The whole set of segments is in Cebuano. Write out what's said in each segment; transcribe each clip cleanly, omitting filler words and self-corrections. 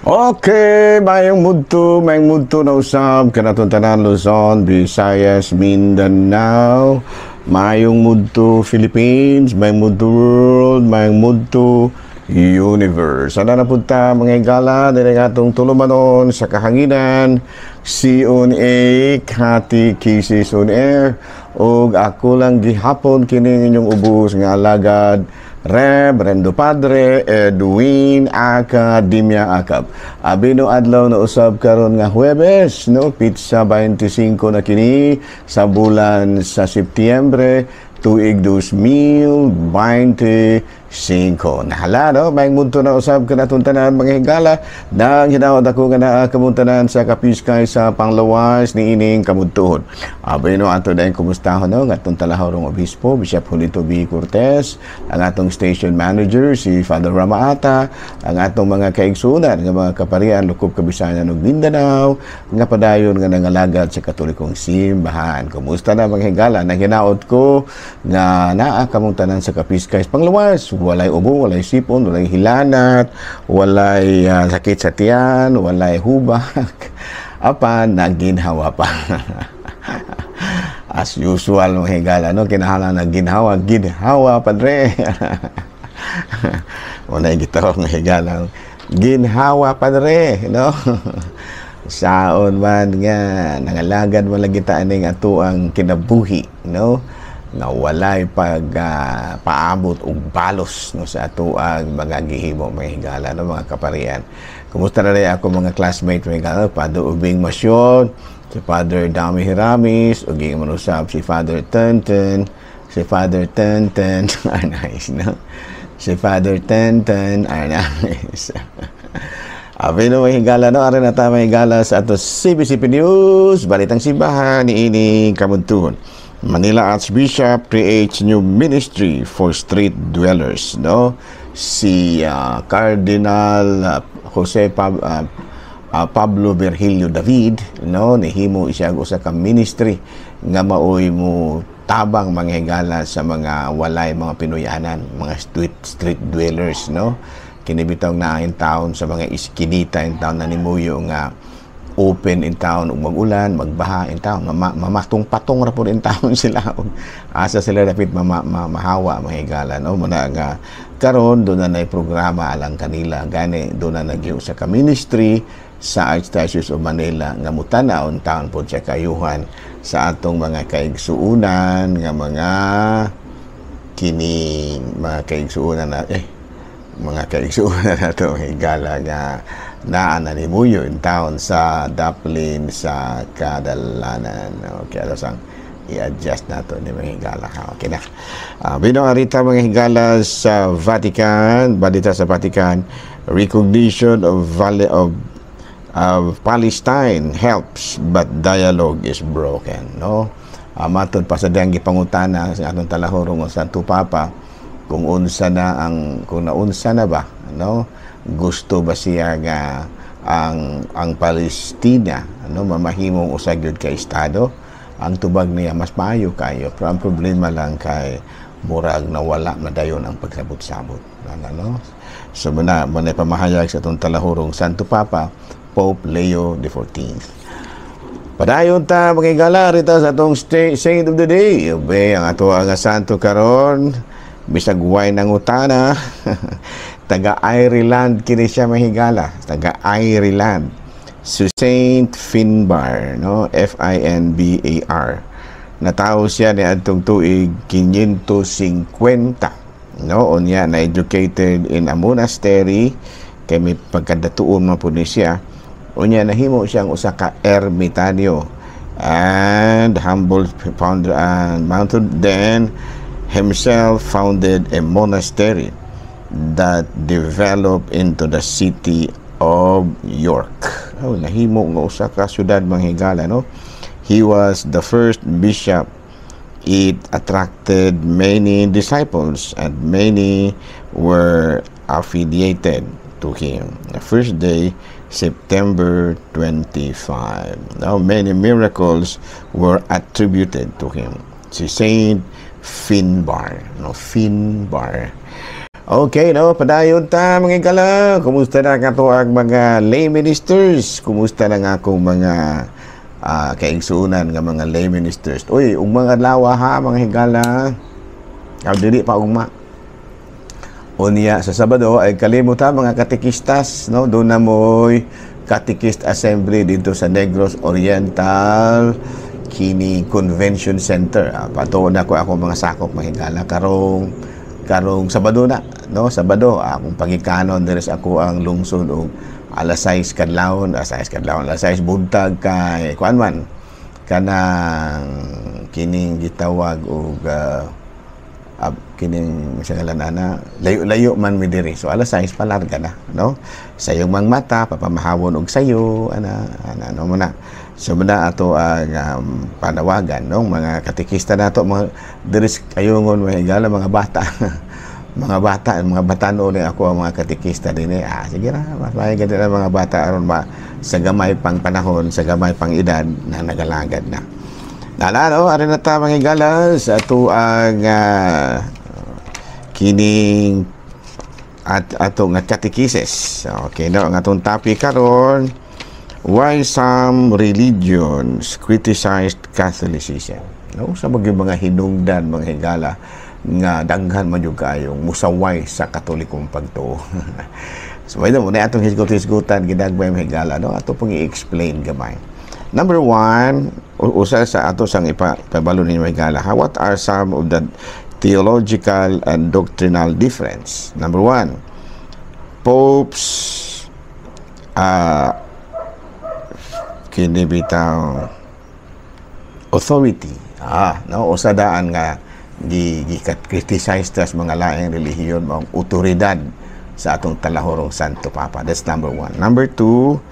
Okay, maayong mudto na usab kanatong tanan, Luzon, Visayas, Mindanao, maayong mudto Philippines, maayong mudto world, maayong mudto universe. Sana na punta mga higala dinhi atong tulumanon sa kahanginan, CONA Catechesis on Air, ug ako lang gihapon kining inyong ubos nga alagad, Reverendo Padre Edwin Academia Acab. Abino adlaw na usab karon nga Huwebes, no, petsa 25 na kini sa bulan sa Setyembre, tuig 2025. Nahala, no? Maayong mudto na usab kanatong tanan, mga higala. Nang hinaot ako nga naa kamong tanan sa kapiskay sa panglawas ni ining kamudtuhon. Abay no, ato dahil kumustahon, no, ang atong talahorong obispo, Bishop Julito B. Cortez, ang atong station manager, si Father Ramaata, ang atong mga kaigsunan, nga mga kaparian, lukub Kabisayan ug Mindanao, nga padayon nga nangalagad sa Katolikong Simbahan. Kumusta na, mga higala? Nang hinaot ko nga naa kamong tanan sa kapiskay panglawas, walay ubo, walay sipon, walay hilanat, walay sakit sa tiyan, walay hubak, apan naginhawa pa. As usual, mga higala, no? Kinahanglan nagginhawa, ginhawa, padre. Wala gitawag mga higala. Ginhawa, padre, no? Saon man nga nangalagad man lagi ta aning ato ang kinabuhi, no? Nga walay pag paabot og balos, no, sa ato ang mga gihimo, mga higala, no, mga kaparian. Kumusta na rin ako mga classmate, mga higala, Father Ubing Masyon, si Father Dami Hiramis, ug manusab si Father Tenten, si Father Tenten, ah, nice, no? Si Father Tenten, ah, nice. Abi no, mga higala, no, aron na ta, mga higala, sa ato CBCP News, Balitang Simbahan ni ining kamuntuhon. Manila Archbishop creates new ministry for street dwellers, no? Si Cardinal Jose Pablo Virgilio David, no, nihimo siya og usa ka ministry nga maoy mo tabang, mga higala, sa mga walay mga pinuyanan, mga street dwellers, no? Kini bitaw naa in town sa mga iskinita in town na nimuyo nga open in town ug mag-ulan, magbaha in town, mamatong-patong ra pud in town sila. Ug asa sila dapit mahawa, mga higala, no? Muna nga karon doon na programa alang kanila. Gani doon na nagyo sa ka ministry sa Archdiocese of Manila nga mutanaw in town pod sa kayuhan sa atong mga kaigsuunan nga mga kini mga kaigsuunan na mga kaigsuunan na to, higala, nga naa na nimuyo in town sa daplin sa kadalanan. Okay, ato sang i-adjust nato ni, mga higala, ha. Okay na. Binong arita, mga higala, sa Vatican, balita sa Vatican, recognition of Valley of Palestine helps but dialogue is broken, no? Matod pa sa diyang gipangutana sa atong talahorong Santo Papa kung unsa na ang kung naunsa na ba, no, gusto ba siya nga ang Palestina, ano, mamahimong usa gyud ka estado. Ang tubag niya, mas maayo kayo, pero ang problema lang kay murag nawala na dayon ang pagsabot-sabot, ano, no? So muna pamahayag sa atong talahurong Santo Papa, Pope Leo XIV. Padayon ta, mga higala, rito sa atong saint of the day. Ube, ang ato ang santo karon, bisag way nangutana, taga Ireland kini siya, mga higala, taga Ireland. Si Saint Finbar, no? F I N B A R. Natawo siya ni adtong tuig 550, no? Unya na educated in a monastery kay may pagkadatuon man pud ni siya. Unya nahimo siyang usa ka ermitanyo and humble founder and mounted, then himself founded a monastery that developed into the city of York. Oh, nahimo nga usa ka syudad, mga higala, no? He was the first bishop. It attracted many disciples and many were affiliated to him. The first day, September 25. Now, many miracles were attributed to him. Si Saint Finbar. No, Finbar. Okay, no, padayon ta, mga higala. Kumusta na kato ang mga lay ministers? Kumusta na nga akong mga kaigsuonan nga mga lay ministers? Uy, ug mga adlaw ha, mga higala. Aw, dili pa ugma. Unya sa Sabado ay kalimot ha, mga katekistas, no? Doon na mo'y Catechist Assembly dito sa Negros Oriental kini Convention Center. Patuon na ko ako mga sakop, mga higala, karong karong Sabado na, no? Sabado akong pagikanon diri sa ako ang lungsod og alas 6 kadlawon, alas 6 kadlawon, alas 6 buntag, kay kuan man kanang kining gitawag og kining sa ngalan ana, layo-layo man mi diri, so alas 6 palarga na, no? Sayong mang mata papamahawon og sayo ana ana, no? Muna so muna ato ang panawagan, no, mga katekista nato, mga diri sa Kayungon, mga higala, mga bata, mga bata, mga batanon ni ako ang mga katekista dinhi. Sige ra, mas maayo gani na mga bata aron ma sa gamay pang panahon, sa gamay pang edad na nagalagad na. Nala, no, ari na ta, mga higala, sa ato ang kining at ato nga catechesis. Okay, no, ang atong topic karon, why some religions criticized Catholicism. No, sa mga mga hinungdan, mga higala, nga daghan man jud kaayong musaway sa Katolikong pagtuo. So ito mo na atong hisgot-hisgutan gidagmay, mga higala, no? Ato pong i-explain gamay. Number one, usa sa ato sang ipabalo ninyo, mga higala, ha? What are some of the theological and doctrinal difference? Number one, Pope's kini bitaw authority. No, usa daan nga gi, gi criticize tas mga laing relihiyon mao ang otoridad sa atong talahorong Santo Papa. That's number one. Number two,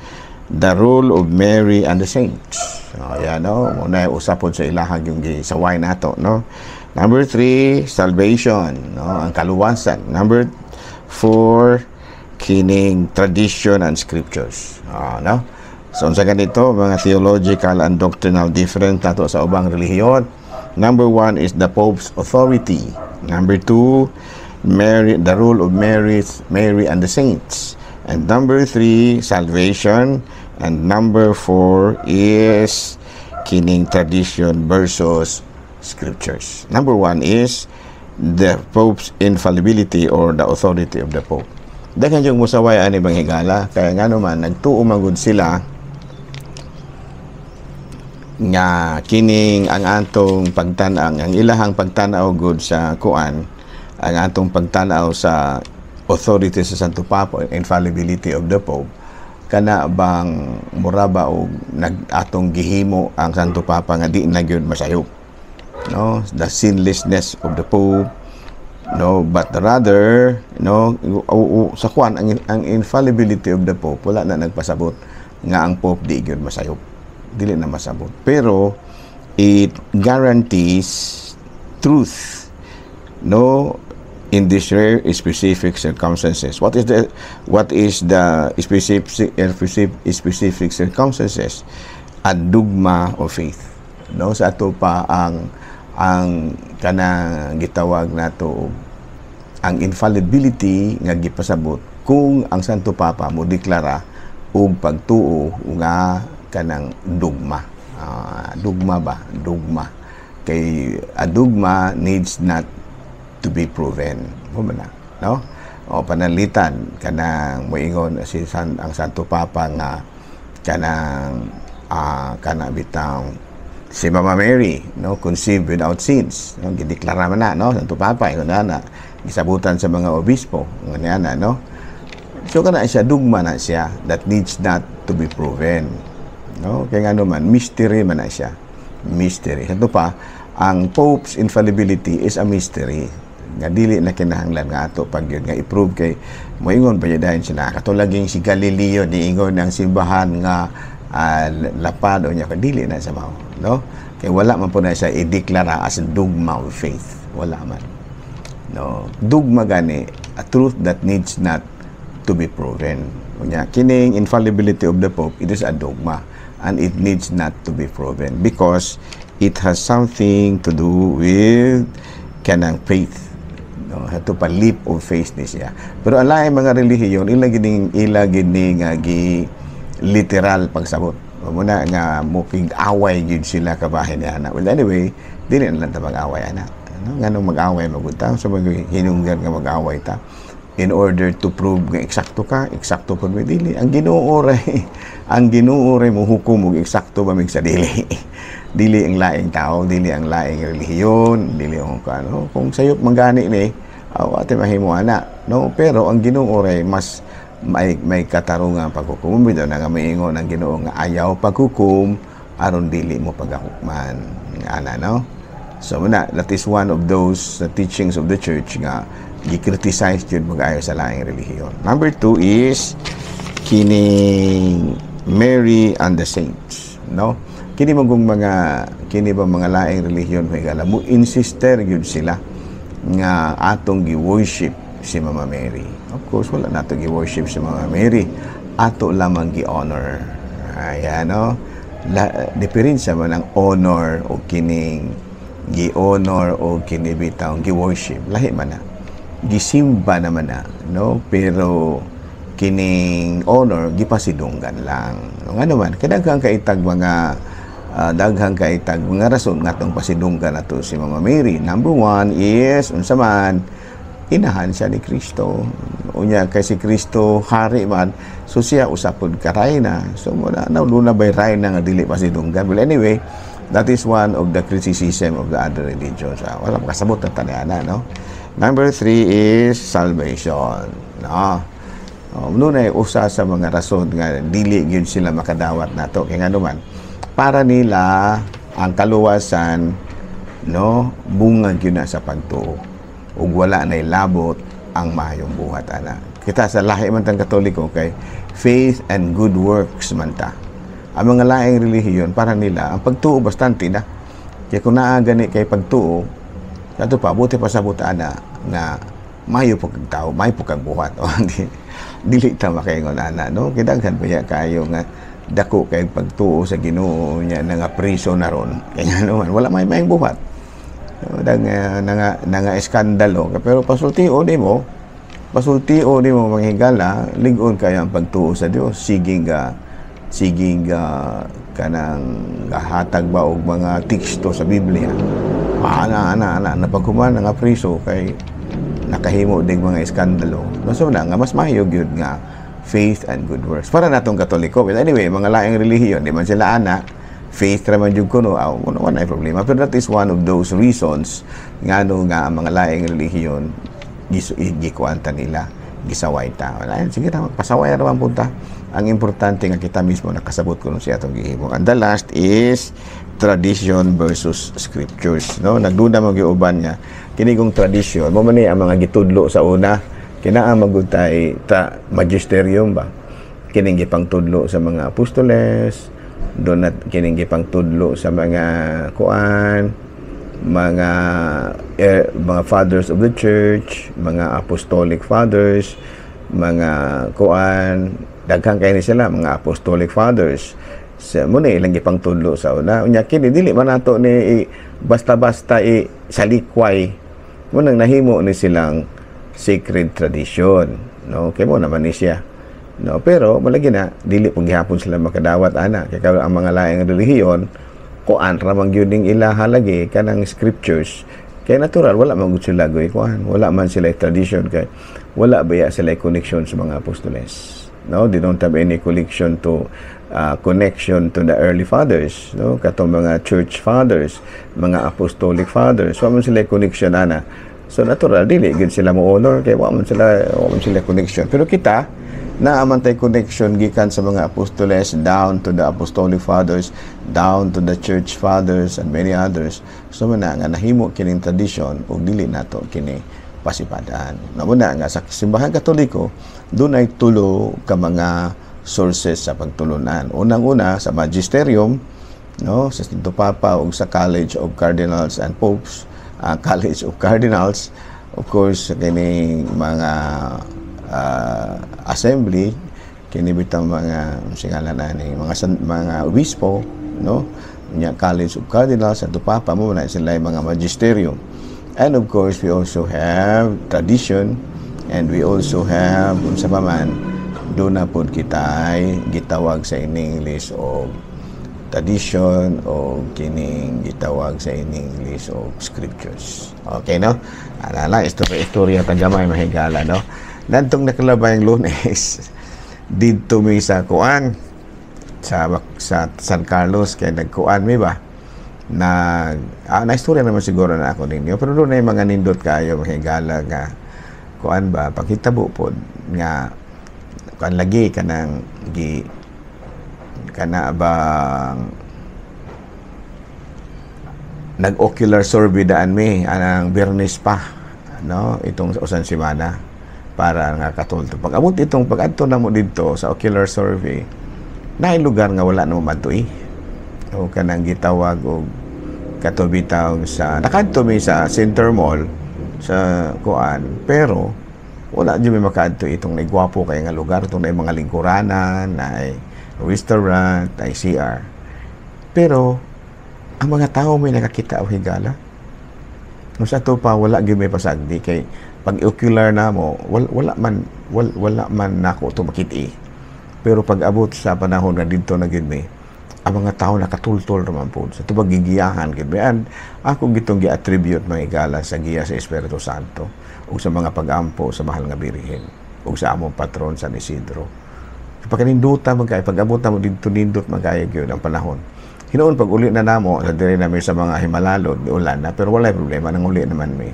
the role of Mary and the saints. So, yan, no? Muna usapon sa ilahang yung gisaway nato, no? Number three, salvation, no? Ang kaluwasan. Number four, kining tradition and scriptures. No? So, sa ganito, mga theological and doctrinal difference nato sa ubang relihiyon. Number one is the Pope's authority. Number two, Mary, the role of Mary and the saints. And number three, salvation. And number four is kining tradition versus scriptures. Number one is the Pope's infallibility or the authority of the Pope. Daghan yung musaway ani, mga higala, kaya nga naman nagtuo man gud sila nga kining ang atong pagtan-aw, ang ilahang pagtan-aw gud sa kuan, ang atong pagtan-aw sa authority sa Santo Papa, infallibility of the Pope, kana bang mura ba og nag atong gihimo ang Santo Papa nga di na gyud masayop, no, the sinlessness of the Pope, no? But rather, no, sa kuan, ang infallibility of the Pope, wala na nagpasabot nga ang Pope di gyud masayop, dili na masabot, pero it guarantees truth, no, in these rare specific circumstances. What is the specific circumstances? A dogma of faith, no? Sa ato pa ang kanang gitawag nato ang infallibility nga gipasabot kung ang Santo Papa mo deklara og pagtuo nga kanang dogma. Dogma ba, dogma kay a dogma needs not to be proven mo man na, no? O pananglitan kanang moingon si ang Santo Papa nga kanang kana bitaw si Mama Mary, no, conceived without sins, no? Gideklara man na, no, Santo Papa ingon na gisabutan sa mga obispo nga na, no? So kana siya, dugma na siya that needs not to be proven, no? Kay ngano man, mystery man na siya, mystery. Ito pa ang Pope's infallibility is a mystery nga dili na kinahanglan nga ato pag yun nga i-prove, kay moingon pa dayon sila katulad yung si Galileo, niingon ang simbahan nga lapad o niya, dili na sa mao, no? Kay wala man po na siya ideklara as a dogma of faith, wala man, no? Dugma gani, a truth that needs not to be proven. Unya kining infallibility of the Pope, it is a dogma and it needs not to be proven because it has something to do with kanang faith. No, ato pa, leap of faith ni siya. Pero ang laing mga relihiyon, ila gini nga gi literal pagsabot. Mao na nga mukig away gyud sila kabahin niya ana. Well, anyway, dili na lang ta mag-away ana. No? Nganong mag-away magud ta? So mag hinungdan nga mag-away ta in order to prove nga eksakto ka, eksakto pud mi, dili. Ang Ginoo ray mohukom og eksakto ba mig sa dili. Dili ang laing tao, dili ang laing relihiyon, dili ang kano. Kung sayop man gani ni, aw ate mahimo ana, no? Pero ang Ginoo ray mas may katarungan paghukom. Bitaw na nga miingon ang Ginoo nga ayaw paghukom aron dili mo pagahukman. Ana, no? So muna, that is one of those teachings of the church nga gi-criticize jud mag-ayo sa laing relihiyon. Number two is kining Mary and the saints, no? Kini magong mga kini ba mga laing relihiyon, higala mo insister gyud sila nga atong gi-worship si Mama Mary. Of course, wala nato gi-worship si Mama Mary. Ato lamang gi-honor. Ayan, no? Diferensya man ang honor o kining gi-honor o kini bitaw gi-worship. Lahi man na. Gisimba naman na, no? Pero kining honor, gipasidunggan lang. No, nga naman, kadaghang kaitag mga daghang kaitag mga rason nga atong pasidunggan nato si Mama Mary. Number one is, unsa man, inahan siya ni Kristo. Unya kay si Kristo hari man, so siya usa pod ka rayna. So muna na na bay rayna nga dili pasidunggan? Well, anyway, that is one of the criticism of the other religions. Wala makasabot na tanyana, no? Number three is salvation. No? Oh, ay usa sa mga rason nga dili gyud sila makadawat nato. Kay ngano man, para nila ang kaluwasan, no, bunga gyud na sa pagtuo ug wala nay labot ang maayong buhat ana. Kita sa lahi man tang Katoliko kay faith and good works man ta. Ang mga laing relihiyon, para nila ang pagtuo bastante na. Kaya kung naa gani kay pagtuo, ato pa buti pasabot ana nga mayo po kag tao, mayo po kag buhat. O, di, dili ta makaingon ana, no? Kidaghan pa ya kayo nga dako kay pagtuo sa Ginoo nya nga priso na ron. Kaya nga naman wala may maayong buhat. No, dang nanga eskandalo pero pasultio nimo, mga higala, lig-on kayo ang pagtuo sa Dios, sige ga kanang gahatag ba og mga teksto sa Biblia, ana ana ana na paghuman nga priso kay nakahimo ding mga iskandalo, no? So na nga mas maayo gyud nga faith and good works para natong Katoliko. But anyway, mga laing relihiyon, di man sila ana, faith ra man jud kuno, aw wala na problema. Pero that is one of those reasons ngano nga ang mga laing relihiyon gikuanta nila, gisaway ta. Wala, sige ta, pasaway ra man punta. Ang importante nga kita mismo nakasabot kuno siya atong gihimo. And the last is tradition versus scriptures, no? Nagduda mo uban nga kini kong tradition mo man ni ang mga gitudlo sa una, kinaa magud tay ta magisterium ba, kining gipangtudlo sa mga apostoles do na, kining gipangtudlo sa mga kuan, mga fathers of the church, mga apostolic fathers, mga kuan, daghan kay ni sila mga apostolic fathers. Sa mo na ilang gipangtudlo sa una. Unya kini dili man nato ni basta-basta i salikway. Mo nang nahimo ni silang sacred tradition, no? Kay mo naman ni siya, no? Pero malagi na dili pud gihapon sila makadawat ana kay ang mga laing relihiyon, kuan ra man gyud ning ilaha lagi kanang scriptures. Kay natural, wala man gud sila goy kuan, wala man sila tradition kay wala baya sila connection sa mga apostoles, no? They don't have any connection to the early fathers, no, katong mga church fathers, mga apostolic fathers. Wala man sila connection ana. So natural, dili gyud sila mo honor kay wa man sila connection. Pero kita, naa man tay connection gikan sa mga apostoles down to the apostolic fathers, down to the church fathers and many others. So man nga nahimo kining tradition ug dili nato kini pasipadan. Mao na nga sa Simbahan Katoliko, dunay tulo ka mga sources sa pagtulunan. Unang-una sa magisterium, no, sa Santo Papa ug sa College of Cardinals and Popes, College of Cardinals, of course kining mga assembly, kini bitang mga singalan na ni mga obispo, no, nya College of Cardinals, Santo Papa, mo na sila yung mga magisterium. And of course, we also have tradition and we also have, unsa pa man, doon na pod kita ay gitawag sa in English o tradition o kining gitawag sa in English o scriptures. Okay, no? Ana lang, istorya, istorya ta gamay, mahigala, no? Nantong nakalabay ang Lunes, didto mi sa kuan, sa San Carlos, kay nagkuan mi ba? Na istorya naman siguro na ako ninyo, pero doon na mga nindot kayo, mahigala, nga kuan ba, paghitabo pod nga kuan lagi kanang gi kana bang nag-ocular survey daan mi anang Biyernes pa, no, itong usan semana, para nga katulto pag abot itong pag-adto na mo didto sa ocular survey na lugar nga wala na mo madtoi o kanang gitawag og katubitaw sa nakadto mi sa Center Mall sa kuan, pero wala jud mi makaadto itong naigwapo kay nga lugar, itong na mga lingkuranan, na restaurant, ay CR, pero ang mga tao may nakakita og higala. No, sa ato pa wala gyud may pasagdi kay pag ocular na mo wala, wala man wala man nako to makita. Pero pag abot sa panahon na didto na gyud mi, ang mga tao nakatultol raman po sa tubag, gigiyahan gyud mi. And ako gitong gi-attribute, mga higala, sa giya sa Espiritu Santo ug sa mga pagampo sa mahal nga Birhen ug sa among patron San Isidro. Pagkaninduta man kay pag abot na mo didto, nindot man kayo gyud ang panahon. Hinuon pag uli na namo sa diri namin sa mga Himalalod, ulan na, pero walay problema, nang uli naman mi.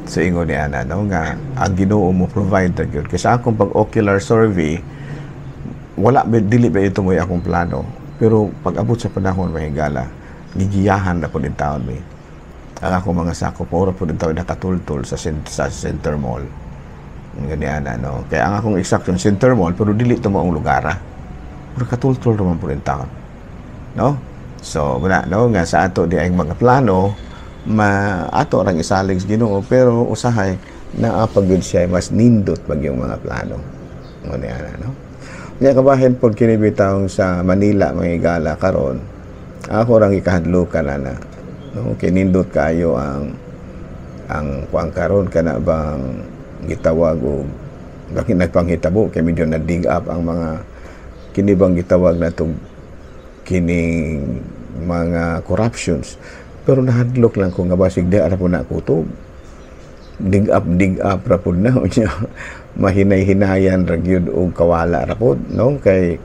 So ingon ni ana, no, nga ang Ginoo mo provide ra gyud. Kay sa akong pag ocular survey, wala ba, dili ba ito mo akong plano. Pero pag abot sa panahon, mahigala, gigiyahan na po din taon mi. Ang ako mga sakop, ora po din taon nakatultol sa Center Mall. Ganyan, ano. Kaya ang akong exact yung Center Mall, pero dili ito maong lugar, ah. Pero katultol naman po din taon. No? So, wala, no? Nga sa ato di ay mga plano, ma ato rang isalig sa Ginoo, pero usahay naa pag siya mas nindot pag yung mga plano. Ano yan, no? Kaya kabahin pod kini bitawng sa Manila, mga higala, karon. Ako rang ikahadlukan na na. No, kinindot kayo ang kuang karon, kana bang gitawag og bakit nagpanghitabo kay medyo na dig up ang mga kini bang gitawag na tong kining mga corruptions, pero nahadlok lang ko nga basig di ara po na kutob dig up, dig up ra pud na unya mahinay-hinayan ra gyud og kawala ra pud, no, kay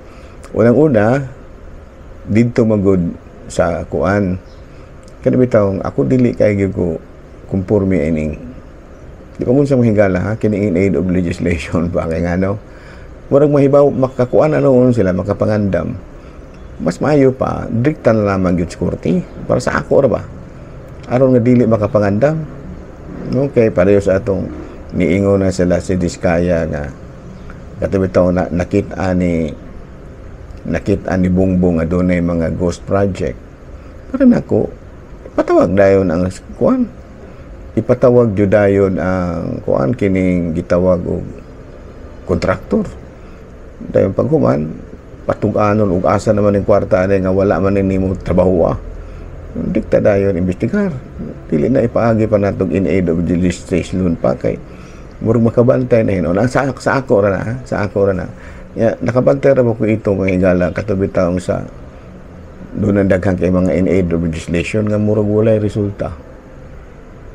unang-una didto magud sa kuan kani bitaw ako dili kay gyud ko kumpurme ining di pa sa mahigala ha, kini in aid of legislation ba, kay ngano murag mahibaw makakuan ano sila makapangandam. Mas maayo pa direkta na lamang gyud sa korte para sa ako ra ba, aron nga dili makapangandam, no, kay pareho sa atong niingon na sila si Diskaya nga katubitaw na nakita ni Bongbong nga dunay mga ghost project. Para nako, patawag dayon ang kuan, ipatawag jud dayon ang kuan kining gitawag og kontraktor. Dayon paghuman, patug-anon og asa naman ning kwarta ani nga wala man nimo trabaho, ah. Dikta dayon imbestigar, dili na ipaagi pa natog in aid of legislation pa, kay murag makabantay na hinuon. Sa ako ra na, sa ako ra na ya, nakabantay ra ba ko ito, mga higala, katubitaong sa doon ang daghang kay mga in aid of legislation nga murag walay resulta,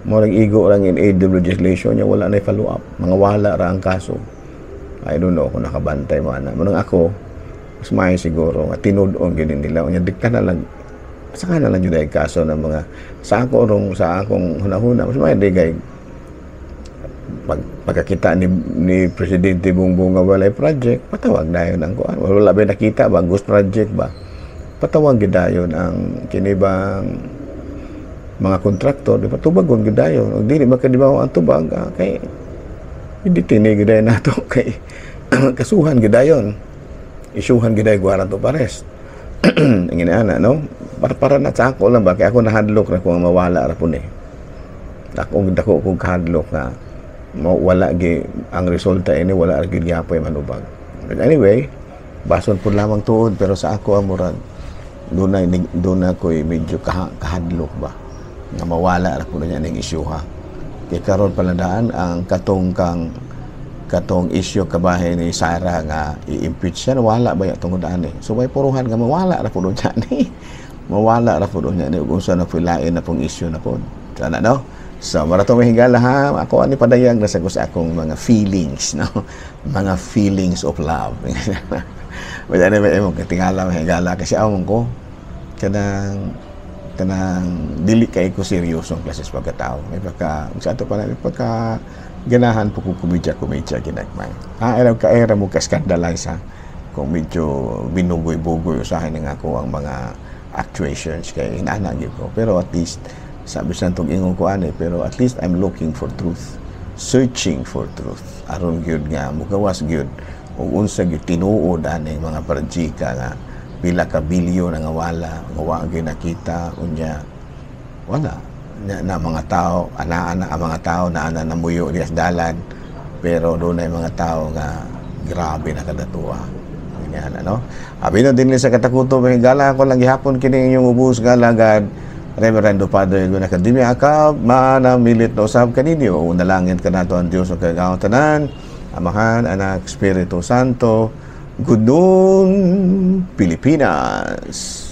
murag igo lang in aid of legislation nya wala na follow up, mga wala ra ang kaso. I don't know kung nakabantay mo ana. Manang ako, mas maayo siguro nga tinud-on gyud nila unya dikta na lang, saka na lang yun ay kaso ng mga sa ako rong sa akong hunahuna, mas maayo di kay pagkakita ni Presidente Bongbong nga walay project, patawag dayon ang kuan. Wala ba nakita ba ghost project ba, patawag gyud dayon ang kini bang mga kontraktor, di ba, tubagon gyud dayon. Ug dili makadibaw ang tubag, ah, kay hindi tinig gyud dayon nato kay kasuhan gyud dayon, isyuhan gyud dayon warrant of arrest. Ang inaana, no, para na sa ako lang ba, kay ako nahadlok na kung mawala ra pud eh. Ako dako kong kahadlok nga wala gi ang resulta ini, wala ra gyud gyapoy manubag. But anyway, bason pud lamang tuod, pero sa ako ang murag doon na ko'y medyo kahadlok ba nga mawala ra pud niya ning isyuha. Kay karon paladaan ang katong kang katong issue kabahin ni Sara nga i-impeach siya, wala ba ya tungod ani? So way puruhan nga mawala ra pud niya ni, mawala ra pud niya ni ug unsa na pud na pong issue na pud sana, no? So mao ra to, mga higala, ha. Ako ani padayag na sa akong mga feelings, no, mga feelings of love. But anyway, imong katingala, mga higala, kasi among ko kanang kanang dili kay ko seryosong klases pagkatao. May pagka sa ato pa, may pagka ganahan po ko komedya komedya ginagmay, ha. Era ka era mo ka scandalize, ha, kung medyo binugoy-bugoy usahay nga ako ang mga actuations kay inana gyud ko. Pero at least sabi sa tong ingon ko ani, pero at least I'm looking for truth, searching for truth, aron gyud nga mugawas gyud ug unsa gyud tinuod ani mga parjika nga pila ka bilyon nga wala nga wa gyud nakita. Unya wala na mga tao ana-ana ang mga tao na ana namuyo diya sa dalan, pero dunay mga tao nga grabe na kadatua. Ganyan, ano? Abi na din sa katakuto, mga higala, ako lang gihapon kini inyong ubos nga alagad, Reverendo Padre Edwin Academia Acab, manamilit na usab kaninyo. Unalangin kanato ang Diyos ang kagawang tanan, Amahan, Anak, Espiritu Santo. Good noon, Pilipinas!